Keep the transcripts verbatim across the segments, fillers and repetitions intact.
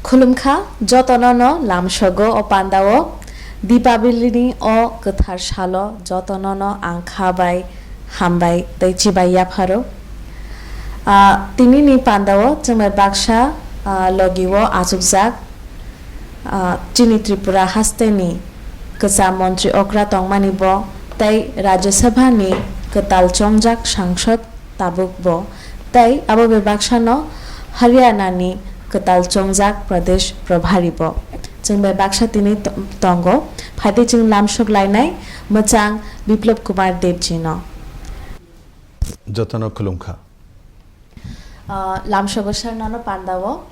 Khulumkha, jotono no lamsogo o pandao Dipabilini o kwthar salo jotono no ang kha bai hambai tei chibai yapharo. Ah, tinini pandao chwngbai baksa, ah, logi o achukjak, ah, chini Tripura hasteni kwcham montri okra tongmani bo tei Rajya Sabha ni kwtal chongjak sangsod tabuk bo, tei abo bai baksano Haryana ni kwtal chongjak Pradesh Prabhari bo. Chwng bai baksa tini to-, tongo, phaitwi chwng lamsok lainai mwchang Biplab Kumar Debji no. Jotono khulumkha. Ah, lamsogo sir nono pandao.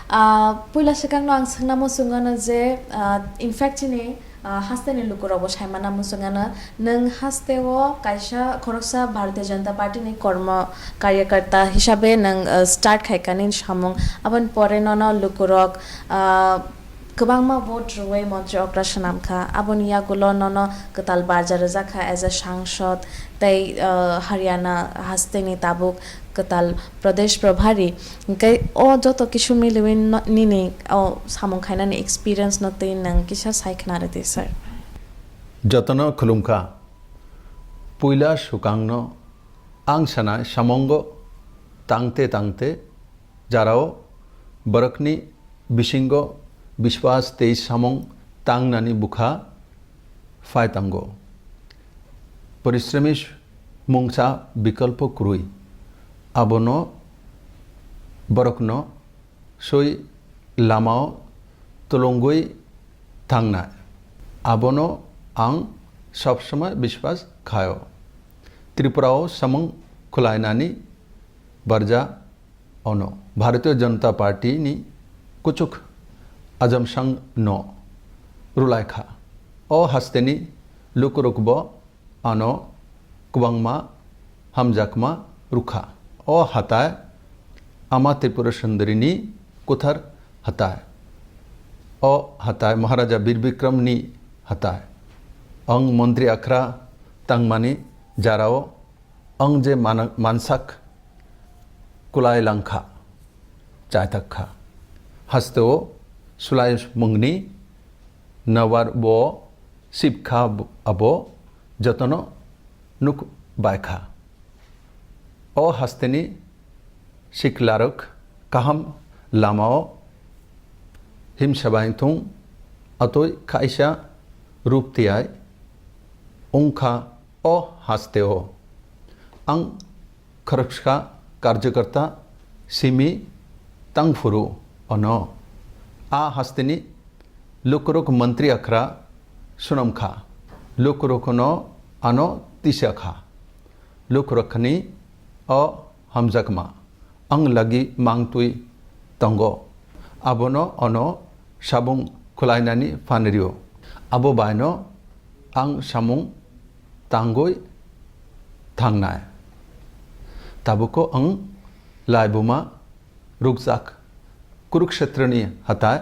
Ah, puila swkangno ang swngna muchungano je, ah, in fact chini, ah, hasteni lukurokbo saimana muchungano, nwng hasteo kaisa khoroksa Bharatiya Janata Party ni kormo karyakarta hisabe nwng, ah, start khaikani samung, aboni pore nono lukurok, ah, kwbangma vote rwui montri okra swnam kha. Aboni yagulo nono kwtal barja rwjak kha as a sangsod tei, ah, Haryana hasteni tabuk kwtal Pradesh Prabhari. Hwnkhe o joto kisu miliui no-, nini o samung khainani experience no twi nwng kisa sai khna rwdi, sir. Jotono khulumkha. Puila swkangno ang sanai samungo tangte tangte jarao borokni bisingo biswas tei samung tangnani bwkha phai tango. Parishromik mungsa bikolpo kwrwi. Abono borokno soi lamao tulungwi thangnai. Abono ang sob somoi biswas khaio. Tripurao samung khwlainani barja ono Bharatiya Janata Party ni kuchuk ajamsang no rwlai kha. O hasteni lukurokbo ano kwbangma hamjakma rwkha. O hatai Ama Tripura Sundari ni kwthar hatai. O hatai Maharaja Bir Bikram ni hatai. Ang montri akhra tangmani jarao ang je mana-, mansak kwlai langkha, chaitak kha. Hasteo swlai mungni nawar bo sip kha, abo jotono nuk bai kha. O hasteni siklarok kaham lamao himsabai thung, atoi kaisa rup tiyai wngkha o hasteo. Ang khoroksa karjokarta simi tangphuru ono a hasteni lukurok montri akhra swnam kha, lukurokno ano tisa kha. Lukurokni o hamjakma ang lagi mangtwi tongo. Abono ono sabung khwlainani phan rio. Abo baino ang samung tangwi thangnai. Tabuko ang laibuma rukjak Kurukshetroni hatai,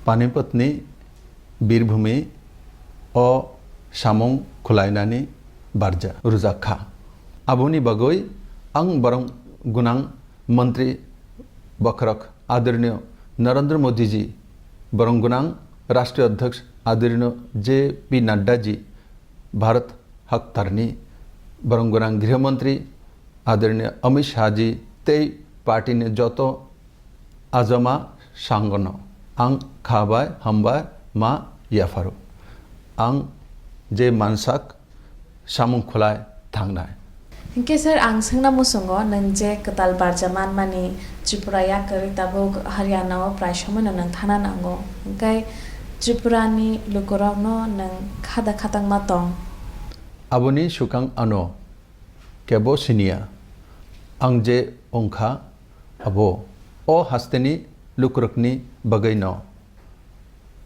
Panipatni birbhumi o samung khwlainani barja rwjak kha. Aboni bagwi ang borong gwnang montri bokhorok Adorniyo Narendra Modiji, borong gwnang Rashtriya Adhyaksh Adorniyo J P Nadda ji, Bharat haktarni borong gwnang Griha Montri Adorniyo Amit Shah ji tei party ni joto ajama sangono ang kha bai hambai ma yapharo. Ang je mansak samung khwlai thangnai. Hinkhe sir, ang swngna muchungo, nwng je kwtal barja manmani Tripura yakarwi tabuk Haryana o prai somoino nwng thana nango. Hinkhe Tripura ni lukurokno nwng khada khatangma tong. Aboni swkang ano kebo siniya. Ang je wngkha abo o hasteni lukurokni bagwino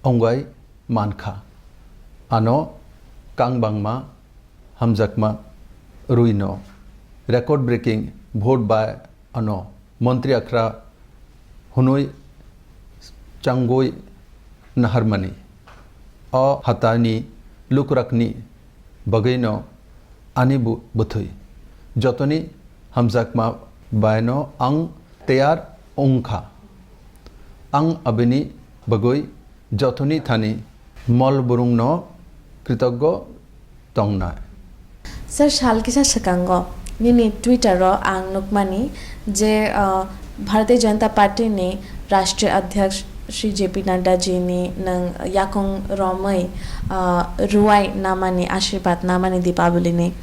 wngwi mankha. Ano kangbangma hamjakma rwino record breaking vote bai ano montri akhra hwnwi changwi naharmani. O hatani lukurakni bagwino ani bu-, bwthwi jotoni hamjakma baino ang teyar wngkha. Ang abini bagwi jothoni thani mol burungno kritoggo tongnai. Sir, sal kisa swkango nini Twitter-o ang nukmani je, ah, Bharatiya Janata Party ni Rashtriya Adhyaksh Shri J P Nadda ji ni nwng yakung romwi, ah, ruwai namani, ashirwad namani Deepavali ni.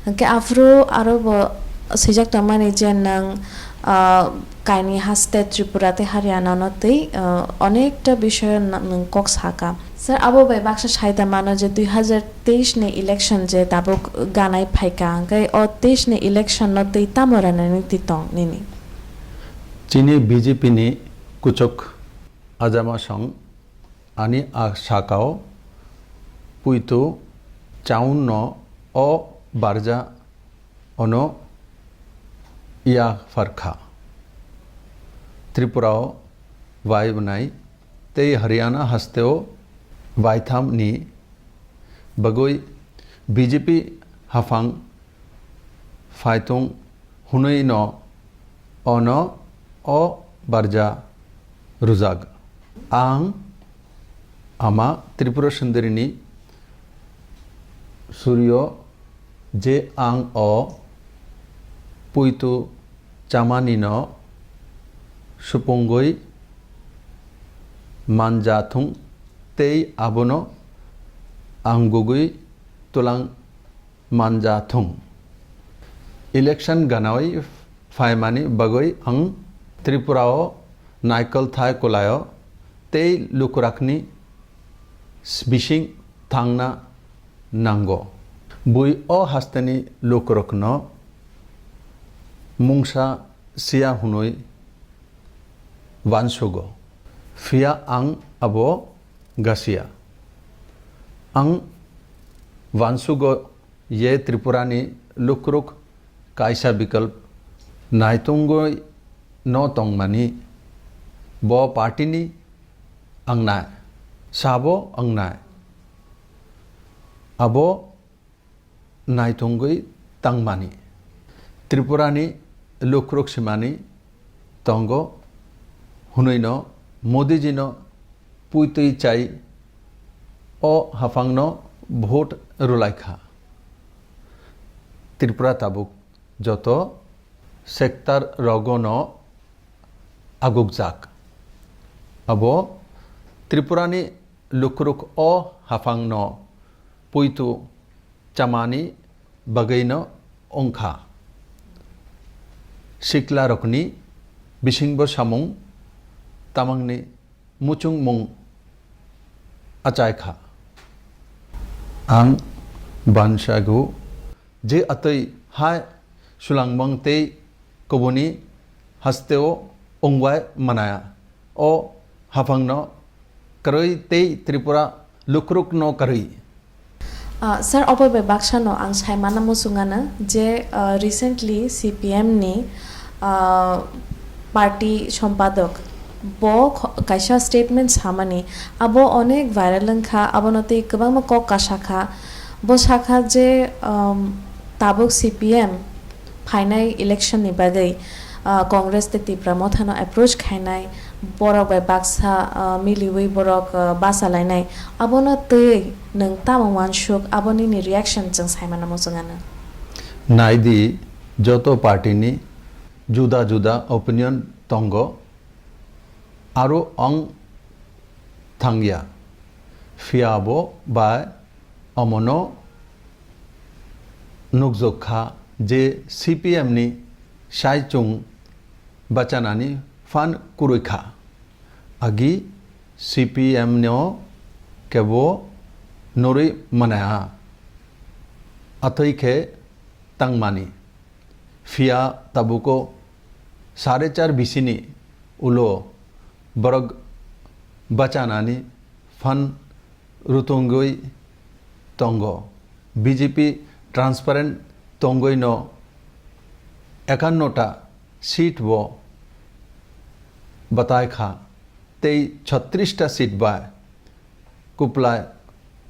Hwnkhe aphuru aro bo swijak tongmani je nwng, ah, kaini haste Tripura tei Haryana no twi, ah, onekta bishoyo nwng kok saka. Sir, abo bai baksa sai da mano je dui hazar teis ni election je tabuk ganai phaika, hwnkhe o teis ni election no twi tamo ranani twi tong nini? Chini B J P ni kuchuk ajama song ani a sakao puitu chaun no o barja ono ya pharkha. Tripura o bai bwnai tei Haryana haste o baitham ni bagwi B J P haphang phaitung hwnwi no ono o barja rwjak. Ang ama Tripura Sundari ni suryo je ang o puitu chamani no supungwi manja thung tei abono ang gugwi tulang manja thung. Election ganawai phaimani bagwi ang Tripura o naikol thai kulaio tei lukurakni bising thangna nango. Bui o hasteni lukurokno mungsa siya hwnwi wansugo. Phiya ang abo gasiya. Ang wansugo ye Tripurani lukurok kaisa bikalp naitungwi no tongmani, bo party ni wngnai, sabo wngnai, abo naitungwi tangmani. Tripurani lukurok simani tongo hwnwino Modiji no puitwi chai o haphangno vote rwlaikha. Tripura tabuk joto sector rogono agukjak. Abo Tripurani lukurok o haphangno puitu chamani bagwino wngkha. Siklarokni bisingbo samung tamangni muchungmung achaikha. Ang bansago je atwi hai sulangmang tei kubuni hasteo wngwai manaya. O haphangno kwrwi tei Tripura lukurokno kwrwi. Ah, sir, obo bai baksa no ang sai mana muchung ano je, ah, recently C P M ni, ah, party sompadok bo kho-, kaisa statement samani abo onek viral wngkha, abono tei kwbangma kok kasakha. Bo sakha je, um, tabuk C P M phainai election ni bagwi, ah, Congress tei Tipra Motha no approach khainai, borok bai baksa, ah, miliwi borok, ah, bachalainai, abono twiwi nwng tamo wansuk, abo nini reaction chwng saimano muchung ano. Naidi, joto party ni juda juda opinion tongo, aro wng thangya, phiya bo bai omono nukjwk kha je C P M ni saichung bachanani phan kwrwi kha. Agi C P M no kebo norwi manaya, atwi khe tangmani. Phiya tabuko sare char bisini ulo borok bachanani phan rutungwi tongo. B J P transparent tongwi no ekanno ta seat bo batai kha tei chhatris ta seat bai kuplai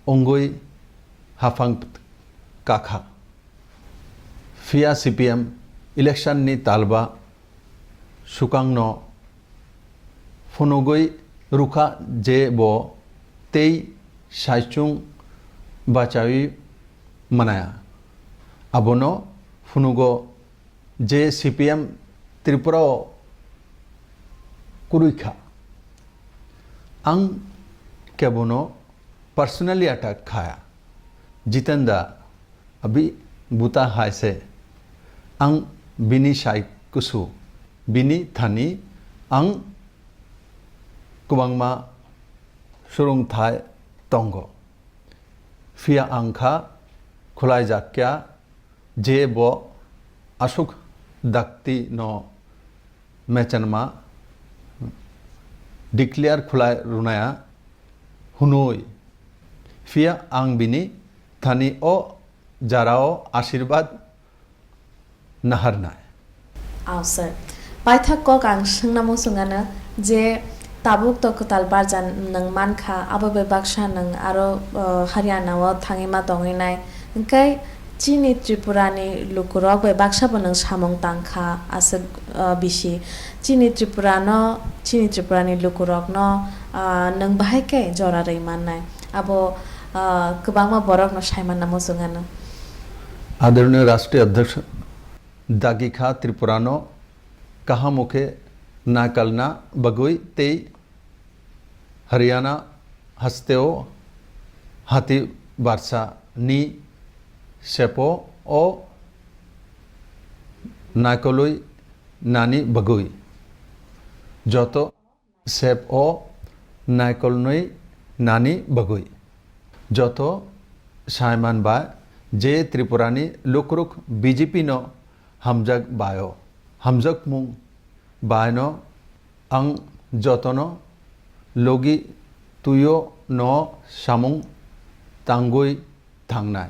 wngwi haphang kakha. Phiya C P M election ni talba swkangno phunugwi rwkha je bo tei saichung bachawi manaya. Abono phunugo je C P M Tripura o kwrwi kha. Ang kebono personally attack khaya. Jiten da abi buta hai se ang bini sai kusu, bini thani ang kwbangma swrwngthai tongo. Phiya ang kha khwlaijakya je bo aswk dakti no mechenma declare khwlai rwnaya hwnwi. Phiya ang bini thani o jarao asirwad naharnai. Aw, sir. Paithak kok ang swngna muchungano je tabuk to kwtal barja nwng mankha, abo bai baksa nwng aro, uh, Haryana o thangwi ma tongwi nai. Hwnkhe chini Tripura ni lukurok bai baksa bo nwng samung tangkha aswk, uh, bisi. Chini Tripura no, chini Tripura ni lukurok no, uh, nwng bahai khe jora rwi mannai. Abo, uh, kwbangma borok no sai manna muchungano. Adoroniyo Rashtriya Adhyaksh dagi kha Tripura no kaham o khe naikolna bagwi tei Haryana hasteo hati barsa ni sepo o naikolwi nani bagwi. Joto sep o naikolnwi nani bagwi. Joto saiman bai je Tripura ni lukurok B J P no hamjak baio, hamjakmung baino ang jotono logi tuio no samung tangwi thangnai.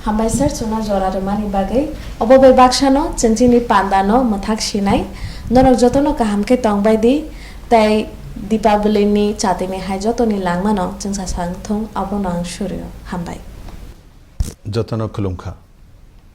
Hambai sir, chwngno jora rwmani bagwi. Obo bai baksano chwng chini pandano mwthak sinai. Norok jotono kaham khe tongbai di, tei Dipabali ni chatini hai jotoni langmano chwngsa sang thung, abono ang surio. Hambai. Jotono khulumkha.